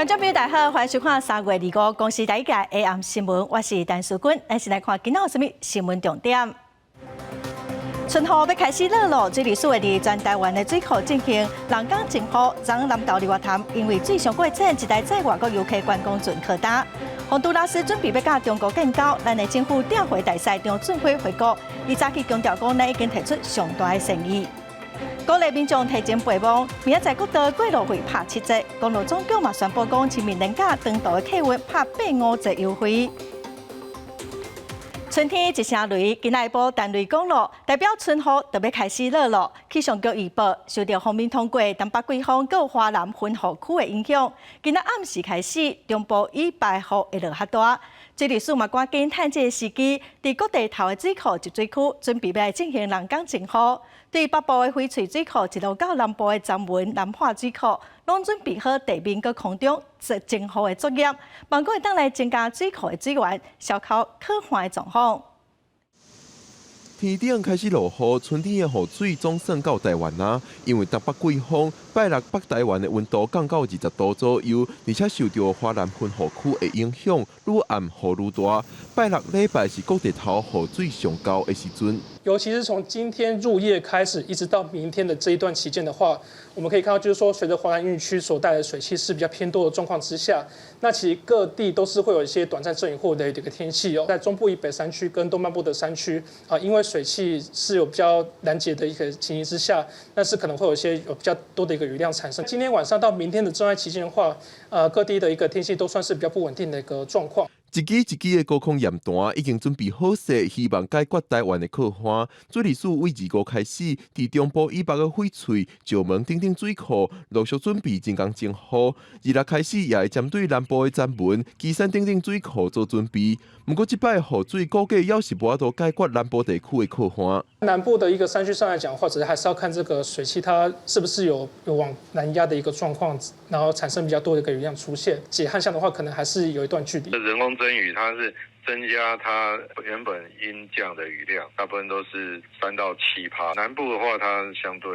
觀眾朋友大家好，歡迎收看3月25公視台語嘅 AM 新聞，我是陳淑君。咱先來看今仔有啥物新聞重點。春雨欲開始落咯，水利署會佇全台灣的水庫進行人工增雨。昨南投日月潭因為水傷過淺，一台載外國遊客觀光船靠礁。宏都拉斯準備欲佮中國建交，咱的政府調回大使張俊輝回國，伊早起強調講，咱已經提出上大的誠意。鼓勵民眾提前備忘，明仔載國道過路費拍7折，公路總局嘛宣布講，清明連假長途的客運拍8.5折優惠。春天一聲雷，今仔晡陳雷講落，代表春雨就欲開始落咯。氣象局預報，受著鋒面通過東北季風佮華南雲雨區的影響，今仔暗時開始，中部以北雨會落較大。水利署嘛趕緊趁這个時機，佇各地頭的水庫集水區準備欲來進行人工增雨。對北部的翡翠水庫，一路到南部的鏨文、南化水庫，攏準備好地面佮空中增雨的作業，望講會當來增加水庫的水源，消剾乾旱的狀況。天頂開始落雨，春天的雨水總算到台灣啊！因為東北季風，拜六北台灣的溫度降到20度左右，而且受著華南雲雨區的影響，愈暗雨愈大。拜六禮拜是各地頭雨水上高的時陣。尤其是從今天入夜開始，一直到明天的這一段期間的話，我們可以看到，就是說，隨着華南雲區所帶來的水汽是比較偏多的狀況之下，那其實各地都是會有一些短暫陣雨或雷雨的一個天氣哦。在中部以北山區跟東半部的山區啊，因為水汽是有比較攔截的一個情形之下，那是可能會有一些有比較多的一個雨量產生。今天晚上到明天的這段期間的話，各地的一個天氣都算是比較不穩定的一個狀況。一支一支的高空鹽彈已經準備好勢，希望解決台灣的乾旱。水利署對25開始，佇中部以北的翡翠、石門等等水庫陸續準備人工增雨。26開始也會針對南部的鏨文、旗山等等水庫做準備。毋過這擺雨水估計猶是無法度解決南部地區的乾旱。南部的一個山區上來講，或者還是要看這個水汽它是不是有往南壓的一個狀況，然後產生比較多的一個雨量出現。解旱象的話，可能還是有一段距離。人工增雨，它是增加它原本應降的雨量，大部分都是3到7%。南部的話，它相對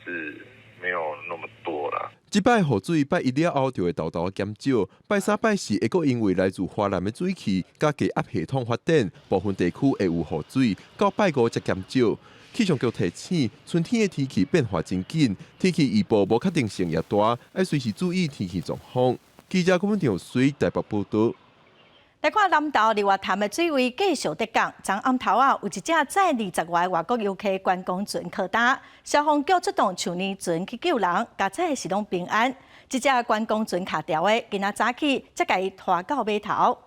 是沒有那麼多啦。這擺雨水拜一了後就會沓沓減少，拜三拜四會閣因為來自華南的水汽佮低壓系統發展，部分地區會有雨水，到拜五才減少。氣象局提醒，春天的天氣變化真緊，天氣預報無確定性也大，愛隨時注意天氣狀況。記者郭文長水台北報道。來看南投日月潭的水位繼續跌降，昨暗頭啊有一隻載20外外國遊客觀光船靠礁，消防局出動樹林船去救人，佳哉是攏平安。這隻觀光船卡牢的，今仔早起才共伊拖到碼頭。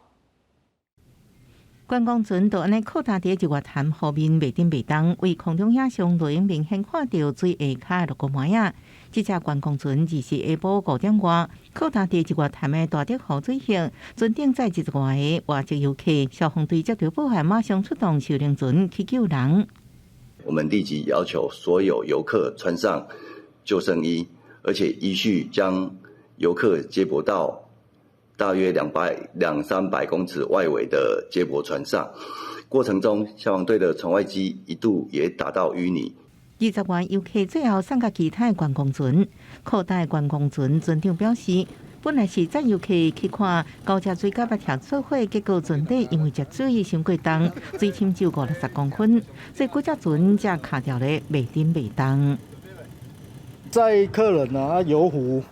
觀光船就按呢靠礁佇日月潭湖面袂振袂動，對空中影像錄影明顯看著水下跤六個滿仔。這隻觀光船二四下晡5點外，靠礁佇日月潭的大竹湖水域，船頂載20外个外籍遊客，消防隊接到報案，馬上出動獸靈船去救人。我們立即要求所有遊客穿上救生衣，而且依序將遊客接駁到大約200、200-300公尺外圍的接駁船上。過程中，消防隊的船外機一度也打到淤泥。20外遊客最後送共其他觀光船，靠礁觀光船船長表示，本來是載遊客去看高架水甲捌跳做伙，結果船底因為食水傷過重，水深只有50-60公分，所以規隻船才卡牢咧，袂振袂動。載客人啊，遊湖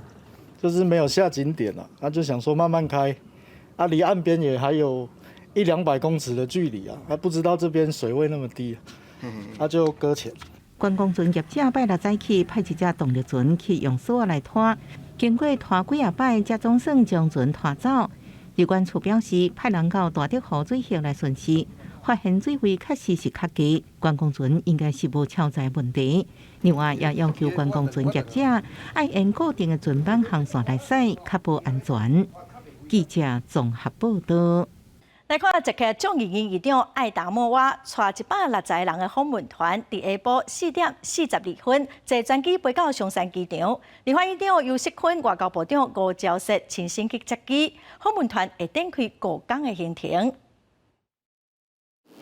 就是沒有下景點了，他就想說慢慢開，啊，離岸邊也還有100-200公尺的距離啊，他不知道這邊水位那麼低，他就擱淺。觀光船業者拜六早起派一隻動力船去用索仔來拖，經過拖幾仔擺，才總算將船拖走。入管處表示，派人到大竹湖水域來巡視，發現水位確實是較低，觀光船應該是無超載問題。另外，也要求觀光船業者愛按固定的船班航線來駛，確保安全。記者綜合報道。來看捷克眾議院議長艾達莫娃帶160個人的訪問團，佇下晡4點42分坐專機飛到松山機場。立法院長游錫堃、外交部長吳釗燮親身去接機，訪問團會展開5工的行程。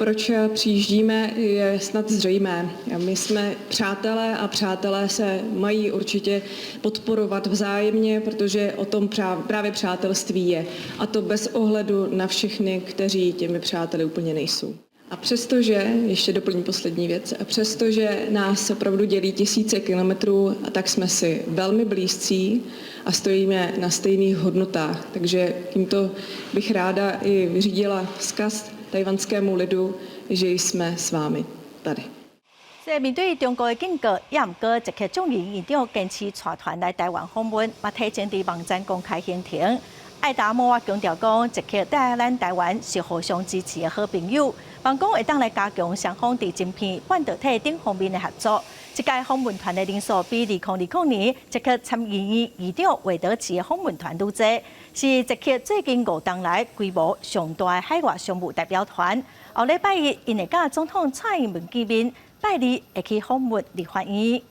Proč přijíždíme, je snad zřejmé. My jsme přátelé a přátelé se mají určitě podporovat vzájemně, protože o tom právě přátelství je. A to bez ohledu na všechny, kteří těmi přáteli úplně nejsou. A přestože, ještě doplním poslední věc, a přestože nás opravdu dělí tisíce kilometrů, tak jsme si velmi blízcí a stojíme na stejných hodnotách. Takže tímto bych ráda i vyřídila vzkaz tajvanskému lidu, že jsme s vámi tady. 這面對中國的警告，也毋過捷克眾議院議長堅持帶團來台灣訪問，嘛提前佇網站公開行程。艾達莫娃強調講，捷克對咱台灣是互相支持的好朋友，望講會當來加強雙方佇晶片、半導體等方面的合作。這屆訪問團的人數比2020年捷克參議院議長魏德奇的訪問團愈濟，是捷克最近5冬來規模上大的海外商務代表團。後禮拜一，𪜶會佮總統蔡英文見面，拜二會去訪問立法院。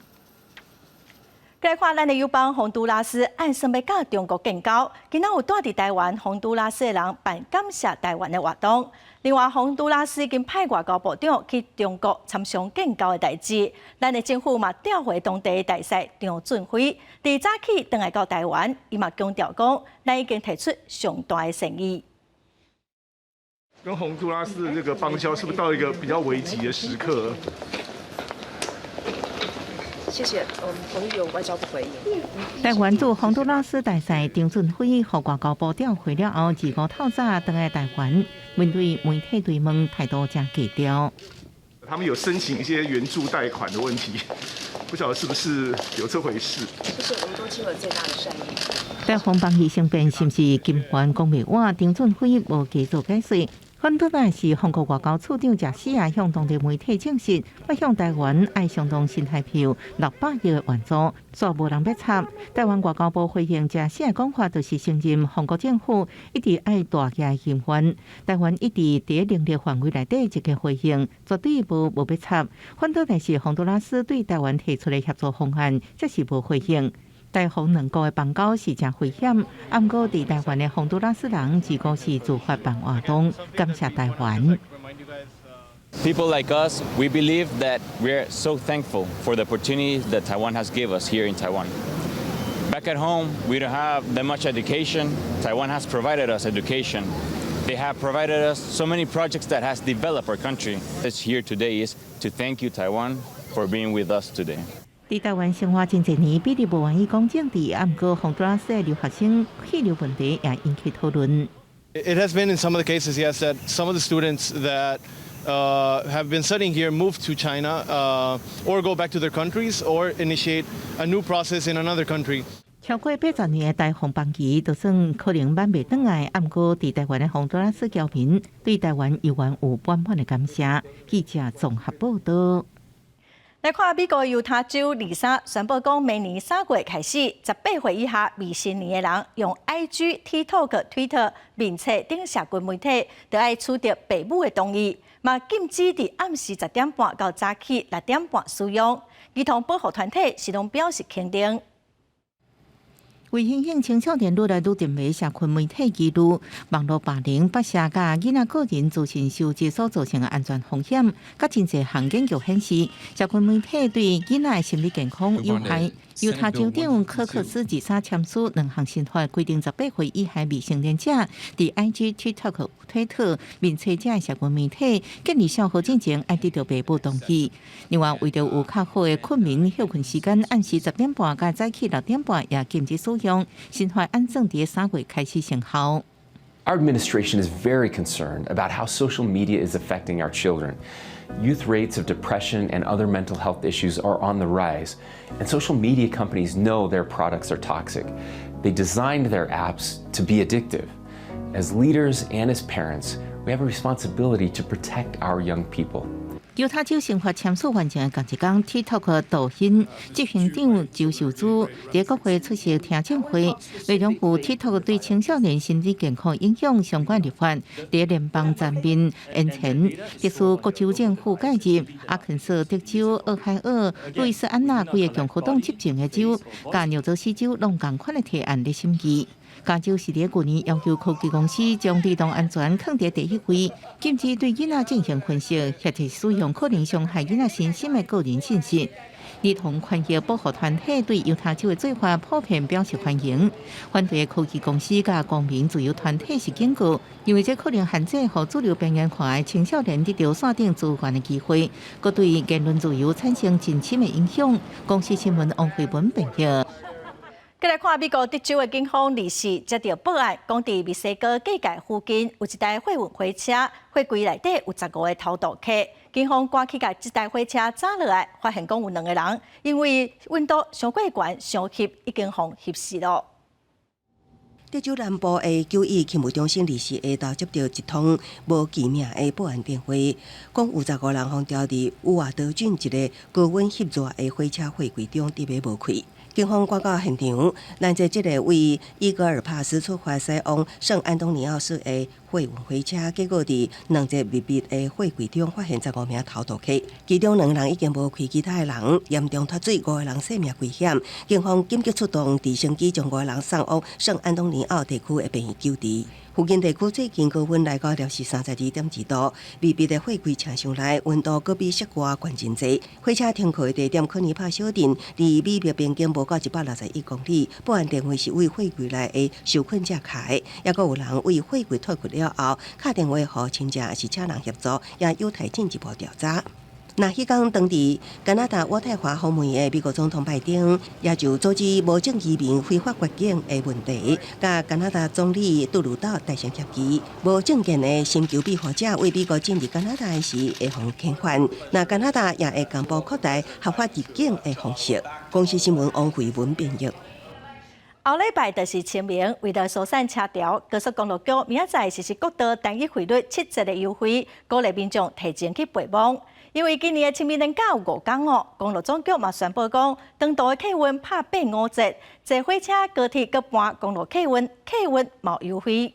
來看咱的友邦洪都拉斯，按算欲佮中國建交，今仔有蹛佇台灣洪都拉斯的人辦感謝台灣的活動。另外，洪都拉斯已經派外交部長去中國參商建交的代誌。咱的政府嘛調回當地大使張俊輝，佇早起轉來到台灣，伊嘛強調講，咱已經提出上大的誠意。跟洪都拉斯的這個邦交，是不是到一個比較危急的時刻？謝謝，我們同意由外交部回應。台灣駐洪都拉斯大使張俊輝予外交部調回了後，二五透早轉來台灣，面對媒體追問，態度誠低調。他們有申請一些援助貸款的問題，不曉得是不是有這回事。就是我們都盡了最大的善意。台方幫伊申辯是毋是金還講袂倚，張俊輝無加做解釋。反倒來是韓國外交處長賈西亞向當地媒體證實，欲向台灣愛相當新台幣600億的援助，煞無人欲插。台灣外交部回應賈西亞講話，就是承認韓國政府一直愛大額金援，台灣一直佇能力範圍內底積極回應，絕對無無欲插。反倒來是洪都拉斯對台灣提出的協作方案，則是無回應。台洪兩國的邦交是誠危險，毋過佇台灣的洪都拉斯人，二五是自發辦活動，感謝台灣。 People like us, we believe that we're so thankful for the opportunity that Taiwan has given us here in Taiwan. Back at home, we don't have that much education. Taiwan has provided us education. They have provided us so many projects that has developed our country. This here today is to thank you, Taiwan, for being with us today. 佇台灣生活真濟年，比利無願意講政治，毋過洪都拉斯的留學生去留問題也引起討論。 It has been in some of the cases, yes, that some of the students that have been studying here move to China or go back to their countries or initiate a new process in another country. 超過80年的台洪邦誼，就算可能挽袂轉來，毋過佇台灣的洪都拉斯僑民對台灣猶原有滿滿的感謝。記者綜合報道。來看美國猶他州二三宣布講，明年3月開始，18歲以下未成年的人用 IG、TikTok、Twitter、面冊等社群媒體，都愛取得父母的同意，嘛禁止佇暗時10點半到早起6點半使用。兒童保護團體是攏表示肯定。為因應青少年愈來愈沉迷社群媒體記錄、網路霸凌、剝削佮囡仔個人資訊收集所造成的安全風險，佮真濟項研究顯示，社群媒體對囡仔的心理健康有害。猶他州長柯克斯二三簽署兩項新法，規定18歲以下未成年者，佇 IG、TikTok、推特、面冊這社群媒體建立帳號進前，愛得到父母同意。另外，為著有較好的睏眠歇睏時間，暗時十點半佮早起6點半也禁止使用。新法按算佇3月開始生效。 Our administration is very concerned about how social media is affecting our children. Youth rates of depression and other mental health issues are on the rise, and social media companies know their products are toxic. They designed their apps to be addictive. As leaders and as parents, we have a responsibility to protect our young people. 猶他州新法簽署完成的仝一工，TikTok 抖音執行長周受資佇國會出席聽證會，內容有 TikTok 對青少年心理健康影響相關立法，佇聯邦層面延前，特殊各州政府介入，阿肯色、德州、俄亥俄、路易斯安那幾个共和黨執政的州，佮紐澤西州攏仝款的提案咧審議。加州是佇舊年要求科技公司將兒童安全放佇第一位，禁止對囡仔進行分析，或者使用可能傷害囡仔身心的個人信息。兒童權益保護團體對猶他州的做法普遍表示歡迎，反對的科技公司佮公民自由團體是警告，認為這可能限制予主流邊緣化的青少年得著線頂資源的機會，閣對言論自由產生真深的影響。公視新聞王慧文編譯。繼來看美國德州的警方24接到報案，講佇墨西哥邊界附近有一台貨運火車，貨櫃內底有15個偷渡客。警方趕去共這台火車抓落來，發現講有兩個人因為溫度傷過懸，傷翕已經予翕死囉。德州南部的九一勤務中心24下晝接到一通無記名的報案電話，講有15人予牢佇烏瓦德郡一个高溫翕熱的火車貨櫃中佇欲無氣。警方趕到現場，攔截這个為伊格爾帕斯出發駛往聖安東尼奧市的貨運火車，結果佇兩個密閉的貨櫃中發現15名偷渡客，其中兩個人已經無氣，其他的人嚴重脫水，五個人性命危險。警方緊急出動直升機將五個人送往聖安東尼奧地區的病院救治。附近地區最近高溫來到攝氏32.2度，密閉的貨櫃車廂內溫度閣比室外懸真濟。火車停靠的地點可尼帕小鎮，離美墨邊境無到161公里。報案電話是為貨櫃內的受困者敲的，猶閣有人為貨櫃脫困了後，敲電話予親戚抑是請人協助，也有待進一步調查。那彼工當佇加拿大渥太華訪問的美國總統拜登，也就阻止無證移民非法越境的問題，佮加拿大總理杜魯道達成協議。無證件的尋求庇護者為美國進入加拿大時會予遣返，那加拿大也會公布擴大合法入境的方式。公視新聞王慧文編譯。後禮拜就是清明，為著疏散車潮，高速公路局明仔載實施國道單一費率7折的優惠，鼓勵民眾提前去陪墓。因為今年的清明連假有5工哦，公路總局嘛宣布講，長途的客運拍八五折，坐火車、高鐵閣搬公路客運嘛有優惠。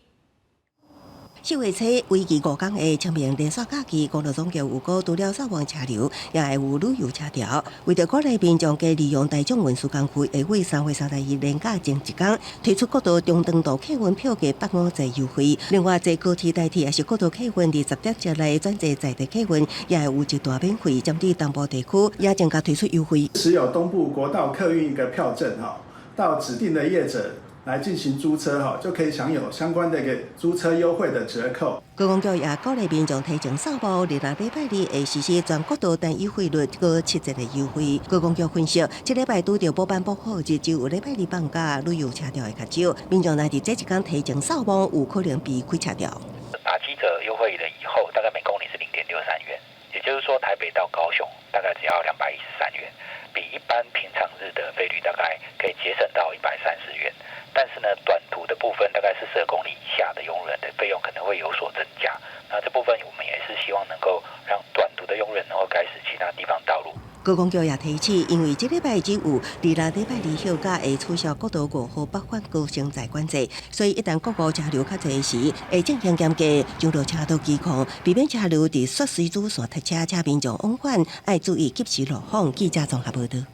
四月初，為期五工的清明連續假期，公路總局有講除了掃墓車流，也會有旅遊車潮。為著鼓勵民眾加利用大眾運輸工具，會為3月31連假前一工推出國道中長途客運票價八五折優惠。另外，坐高鐵、台鐵抑是國道客運20點鐘來轉坐在地客運，也會有一段免費。針對東部地區，也增加推出優惠。持有東部國道客運一個票證，哈，到指定的業者來進行租車哈，就可以享有相關的一個租車優惠的折扣。觀光局也鼓勵民眾提前掃墓，26禮拜二會實施全國道單一費率閣7折的優惠。觀光局分析，這禮拜拄著補班補考日，只有禮拜二放假，旅遊車潮會較少。民眾若佇這一工提前掃墓，有可能避開車潮。打7折優惠了以後，大概每公里是0.63元，也就是說台北到高雄大概只要213元，比一般平常日的費率大概可以節省到130元。但是呢，短途的部分大概42公里以下的用路人的費用可能會有所增加。那這部分我們也是希望能夠讓短途的用路人能夠改使其他地方道路。觀光局也提醒，因為這禮拜只有26禮拜二休假會取消國道5號北返高升在管制，所以一旦國五車流較濟時，會進行嚴格上落車道機控，避免車流佇雪水主線塞車，請民眾往返愛注意及時路況。記者綜合報導。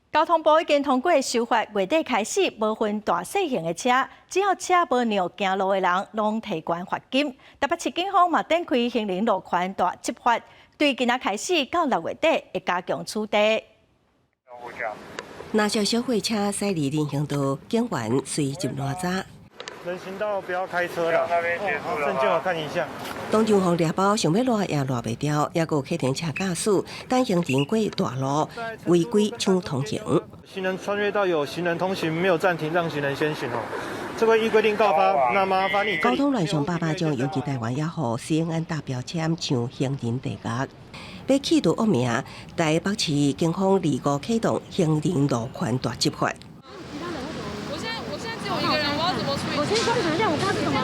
交通部已經通過修法，月底開始無分大細型的車，只要車無讓行路的人，攏提懸罰金。台北市警方嘛展開行人路權大執法，對今仔開始到6月底會加強取締。若小小貨車駛佇人行道，警員隨入攔查。人行道不要開車啦，證件我看一下。當場予掠包，想欲賴也賴袂牢，猶閣有客停車駕駛，等行人過大路，違規搶通行。行人穿越到有行人通行，沒有暫停，讓行人先行哦。這個依規定告發，那麻煩你。交通亂象百百種，尤其台灣也予 CNN 打標籤，像行人地獄。欲去除惡名，台北市警方二五啟動行人路權大執法。我現在只有一個人，我要怎麼處理？我先觀察一下，我剛剛是怎麼，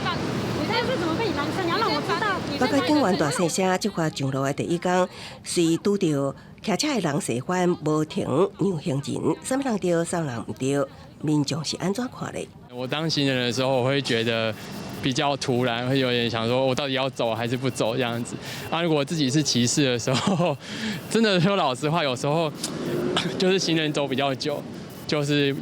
你剛剛是怎麼被攔車？你要讓我知道。包括警員大細聲執法上路的第一工，隨拄著騎車的人駛翻無停讓行人，啥物人對，啥物人毋對，民眾是按怎看咧？我當行人的時候，我會覺得比較突然，會有點想說，我到底要走還是不走這樣子。啊，如果自己是騎士的時候，真的說老實話，有時候就是行人走比較久。就是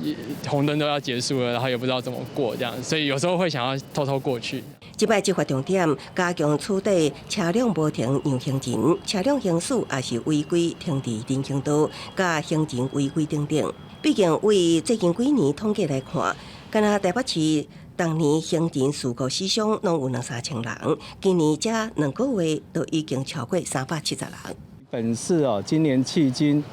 紅燈都要結束了，然後也不知道怎麼過，這樣，所以有時候會想要偷偷過去。這擺執法重點加強取締車輛無停讓行人、車輛行駛抑是違規停佇人行道、佮行人違規等等。畢竟為最近幾年統計來看，敢若台北市逐年行人事故死傷攏有兩三千人，今年這兩個月就已經超過370人。本市哦，今年迄今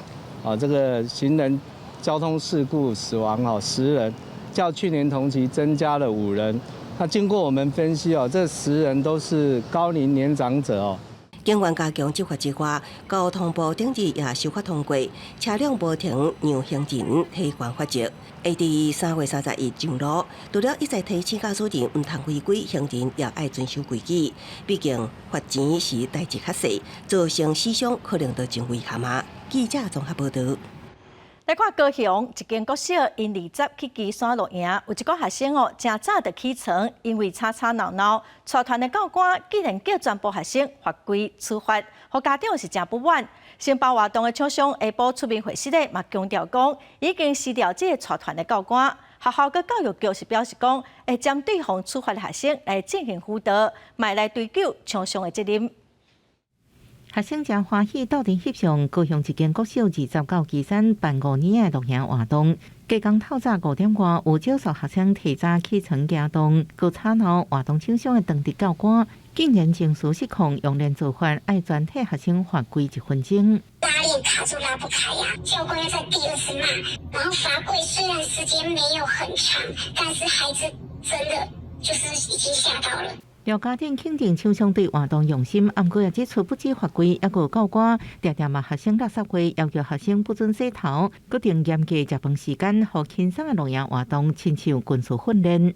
啊，這個行人交通事故死亡哦10人，較去年同期增加了5人。那經過我們分析哦，這10人都是高齡年長者哦。警員加強執法之外，交通部頂日也修法通過，車輛無停讓行人提懸罰則，會佇3月31上路。除了一再提醒駕駛人毋通違規，行人也愛遵守規矩。畢竟罰錢時代誌較細，造成死傷可能都真危險啊！記者綜合報導。來看高雄一間國小，𪜶20去旗山露營，有一個學生哦，誠早就起床，因為吵吵鬧鬧，帶團的教官竟然叫全部學生罰跪處罰，予家長是誠不滿。承包活動的廠商下晡出面回釋咧，嘛強調講已經辭掉這個帶團的教官。學校佮教育局是表示講，會針對予處罰的學生來進行輔導，嘛會來追究廠商的責任。學生誠歡喜鬥陣翕相，高雄一間國小20到旗山辦5年的露營活動，隔工透早5點外，有少數學生提早起床行動，閣吵鬧活動廠商的當值教官竟然情緒失控，用連做法愛全體學生罰跪一分鐘。拉鏈卡住拉不開呀，教官要再第二次罵，然後罰跪雖然時間沒有很長，但是孩子真的就是已經嚇到了。有家長肯定廠商對活動用心，毋過也指出不止罰跪，猶閣有教官定定罵學生垃圾話，要求學生不准洗頭，閣定嚴格食飯時間，予輕鬆的露營活動親像軍事訓練。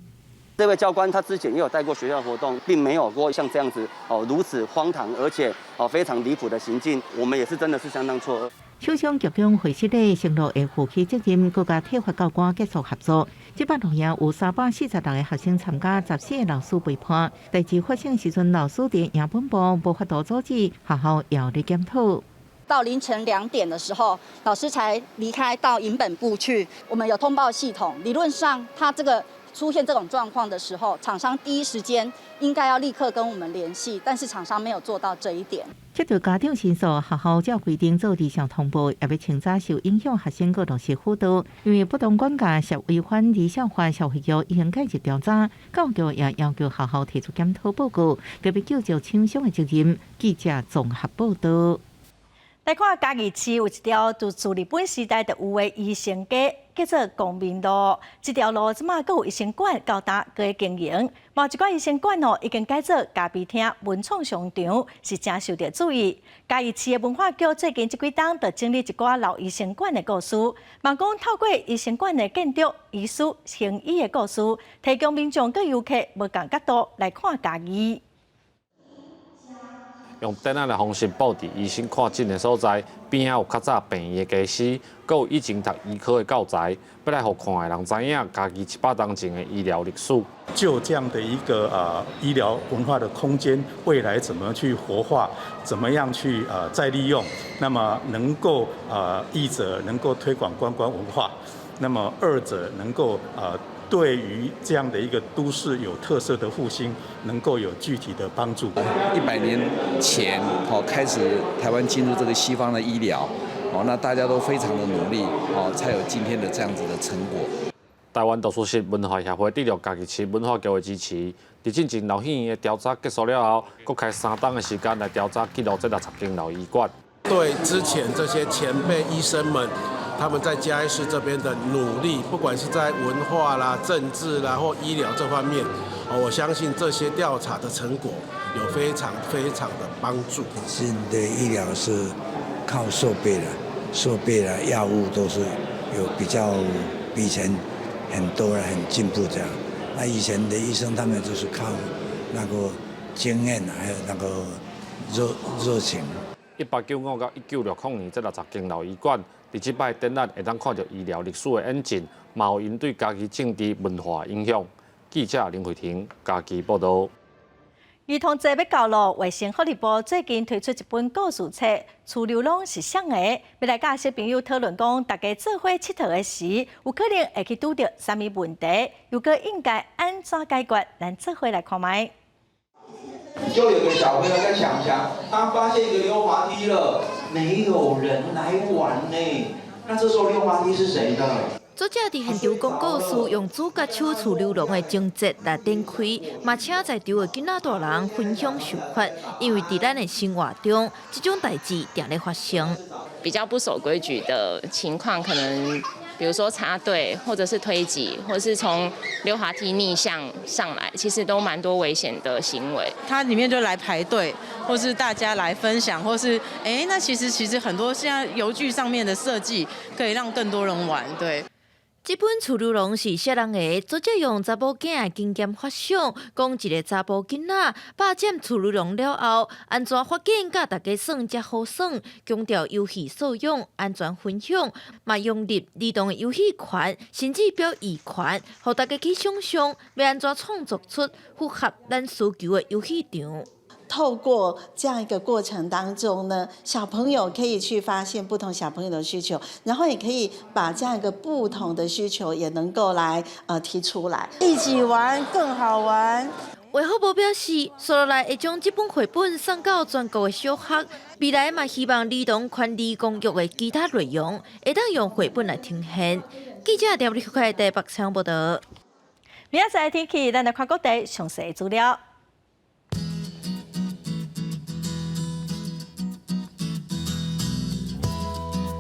這位教官他之前也有帶過學校活動，並沒有過像這樣子哦如此荒唐而且哦非常離譜的行徑，我們也是真的是相當錯愕。廠商局長回釋咧，承諾會負起責任，閣共體罰教官結束合作。這擺露營有346個學生參加，14個老師陪伴。代誌發生時陣，老師佇營本部無法度阻止，學校也咧檢討。到凌晨2點的時候，老師才離開到營本部去。我們有通報系統，理論上他這個出現這種狀況的時候，廠商第一時間應該要立刻跟我們聯繫，但是廠商沒有做到這一點。接到家長申訴，學校照規定做離校通報，也欲清查受影響學生閣老師輔導。因為不當管教涉違反兒少法，消費局已經介入調查，教育局也要求學校提出檢討報告，特別追究廠商的責任。記者綜合報導。來看嘉義市有一條自自日本時代就有的醫生街，叫做光明路。這條路這馬閣有醫生館到今閣咧經營。某一寡醫生館哦，已經改做咖啡廳、文創商場，是誠受著注意。嘉義市的文化局最近這幾冬就整理一寡老醫生館的故事，嘛講透過醫生館的建築、醫師、行醫的故事，提供民眾佮遊客無仝角度來看嘉義。用展覽的方式布置醫生看診的所在，邊仔有較早病院的家私，閣有以前讀醫科的教材，欲來予看的人知影嘉義100冬前的醫療歷史。就這樣的一個醫療文化的空間，未來怎麼去活化，怎麼樣去再利用，那麼能夠一者能夠推廣觀光文化，那麼二者能夠對於這樣的一個都市有特色的復興，能夠有具體的幫助。 100年前，哦，開始台灣進入這個西方的醫療，哦，那大家都非常的努力，哦，才有今天的這樣子的成果。台灣圖書室文化協會得著嘉義市文化局的支持，佇進前老戲院的調查結束了後，閣開3冬的時間來調查記錄這60間老醫館。對之前這些前輩醫生們，他們在嘉義市這邊的努力，不管是在文化啦、政治啦或醫療這方面，我相信這些調查的成果有非常非常的幫助。現在醫療是靠設備的，設備啦、藥物都是有比較比以前很多很進步這樣。那以前的醫生他們就是靠那個經驗，還有那個熱情。 1895到1960年，這60間老醫館，佇這擺展覽會當看著醫療歷史的演進，嘛有𪜶對嘉義政治文化影響。記者林慧婷嘉義報導。兒童節欲到囉，衛生福利部最近推出一本故事冊，《鼠流籠是啥的》，欲來佮小朋友討論講，大家做伙𨑨迌的時，有可能會去拄著啥物問題，又閣應該按怎解決？咱做伙來看覓。就有個小朋友在搶牆，他發現一個溜滑梯了，沒有人來玩呢。那這時候溜滑梯是誰的？作者佇現場講故事，用主角手鼠流籠的情節來展開，嘛請在場的囡仔大人分享想法，因為佇咱的生活中，這種代誌定咧發生。比較不守規矩的情況，可能比如說插隊，或者是推擠，或者是從溜滑梯逆向上來，其實都蠻多危險的行為。它裡面就來排隊，或是大家來分享，或是那其實很多現在遊具上面的設計，可以讓更多人玩，對。這本《鼠流籠是啥人的》，作者用查某囝的經驗發想，講一个查埔囡仔霸佔鼠流籠了後，按怎發展佮大家耍才好耍，強調遊戲素養、安全分享，嘛融入兒童的遊戲權，甚至表意權，予大家去想像欲按怎創作出符合咱需求的遊戲場。透過這樣一個過程當中呢，小朋友可以去發現不同小朋友的需求，然後也可以把這樣一個不同的需求也能夠來提出來，一起玩更好玩。衛福部表示，紲落來會將這本繪本送到全國的小學，未來嘛希望兒童權利公約的其他內容，會當用繪本來呈現。記者廖立塊台北採訪報導。明仔載天氣，咱來看各地詳細資料。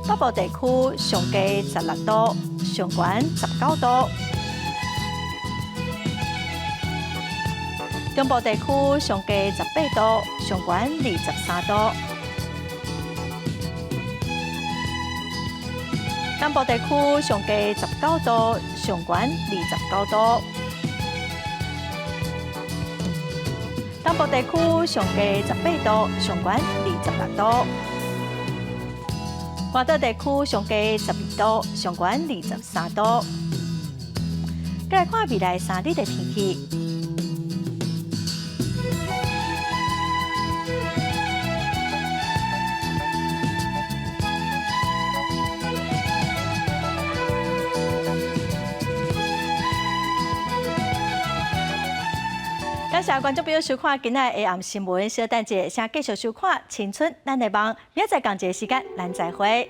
北部地區上低16度，上懸19度；中部地區上低18度，上懸23度；南部地區上低19度，上懸29度；東部地區上低18度，上懸26度。外島地區上低12度，上懸23度。閣來看未來3日的天氣。感謝觀眾朋友收看今仔下暗新聞，稍等一下，繼續收看《青春咱的夢》，明仔載仝一个時間，咱再會。